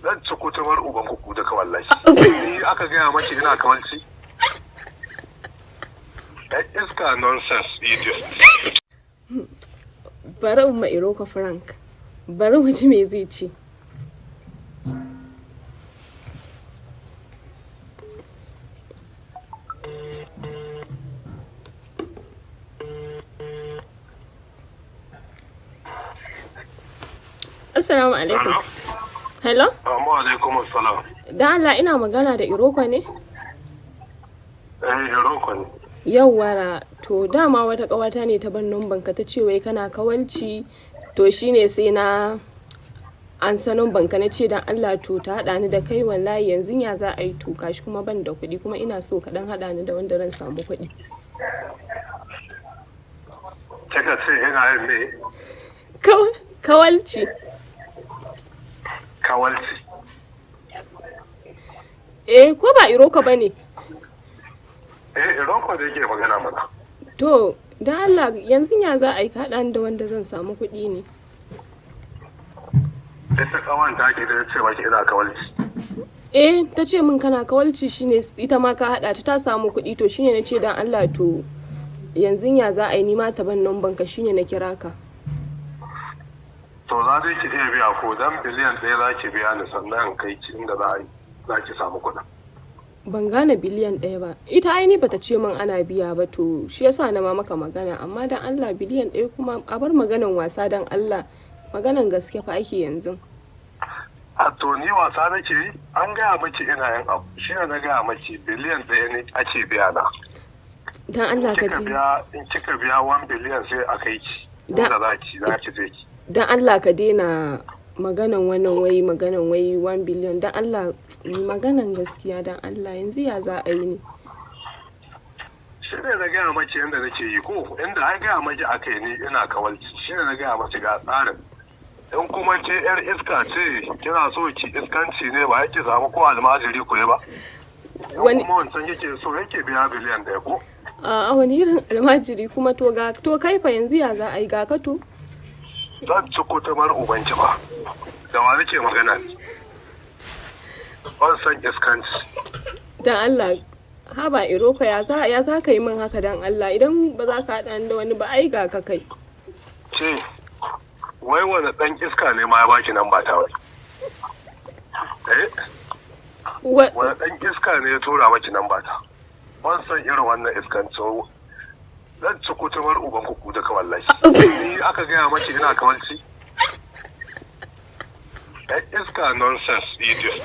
Zan ci kutumar uban ku duka wallahi. Ni aka gaya maki ina kawalci? Ɗan iska, nonsense, idiot. Bari in ma Iroko prank. Bari mu ji me zai ce. Assalamu alaikum. Hello? Amma alaikum assalam. Dan Allah, ina magana da Iroko ne? Eh, Iroko ne. Yauwara, to dama wata ƙawata ne ta ban numban ka, ta ce wai kana kawalci, to shine sai na an sa numban ka, na ce dan Allah to ta haɗa ni da kai. Wallahi yanzu ya za a yi? To gashi kuma ban da kuɗi, kuma ina so ka dan haɗa ni da wanda ran samu kuɗi. Kika ce ina yin me? Kawalci. Kawalci. Eh, ko ba Iroko bane? Eh, Iroko da yake magana mana. To dan Allah, yanzu ya za a yi ka haɗa ni da wanda zan samu kuɗi ne? Ita kawan ta ki da ce maki ina kawalci? Eh, ta ce min kana kawalci, shine ita ma ka haɗa ta, ta samu kuɗi. To shine na ce dan Allah, to yanzu ya za a yi nima ta ban numban ka, shine na kira ka. To za dai ki iya biya ko dan biliyan 1 za ki biya ni, sannan in kai ki inda za a yi za ki samu kuɗin. Ban gane biliyan 1 ba. Ita ai ni bata ce min ana biya ba, to shi yasa na ma maka magana. Amma dan Allah, biliyan 1 kuma, a bar maganan wasa dan Allah, maganan gaske fa ake yanzu. A to ni wasa nake yi? An gaya miki ina yin abu, shi ne na gaya maki biliyan 1 ne ake biya na. Dan Allah ka Kika ji biya, in kika biya 1 biliyan sai a kai ki inda za ki je ki. Dan Allah ka daina maganan wannan, wai maganan wai 1 biliyan. Dan Allah, ni maganan gaskiya, dan Allah, yanzu ya za a yi ne? Shi ne na gaya maki yadda nake yi ko inda ai gaya maki aka yi ni ina kawalci, shi ne na gaya maki ga tsarin. In kuma ke yar iska ce, kina so ki iskanci ne, ba yake samu ko almajiri ku yi ba. In kuma wancan yake so yake biya biliyan 1 ko? A wani irin almajiri kuma? To ga, to kai fa, yanzu ya za a yi? Ga ka to. Zan ci kutumar ubanki ba. Da wa nake magana ne? Ban san iskanci. Dan Allah, haba Iroko, ya za ka yi min haka? Dan Allah, idan ba za ka haɗa ni da wani ba, ai ga ka kai. Ce wai wani ɗan iska ne ma ya baki nan ba ta wai? Eh? Wani ɗan iska ne ya tura maki nan ba ta? Ban san irin wannan iskanci. Zan ci kutumar uban ku duka wallahi. Ni aka gaya maki ina kawalci? Ɗan iska, nonsense, idiot.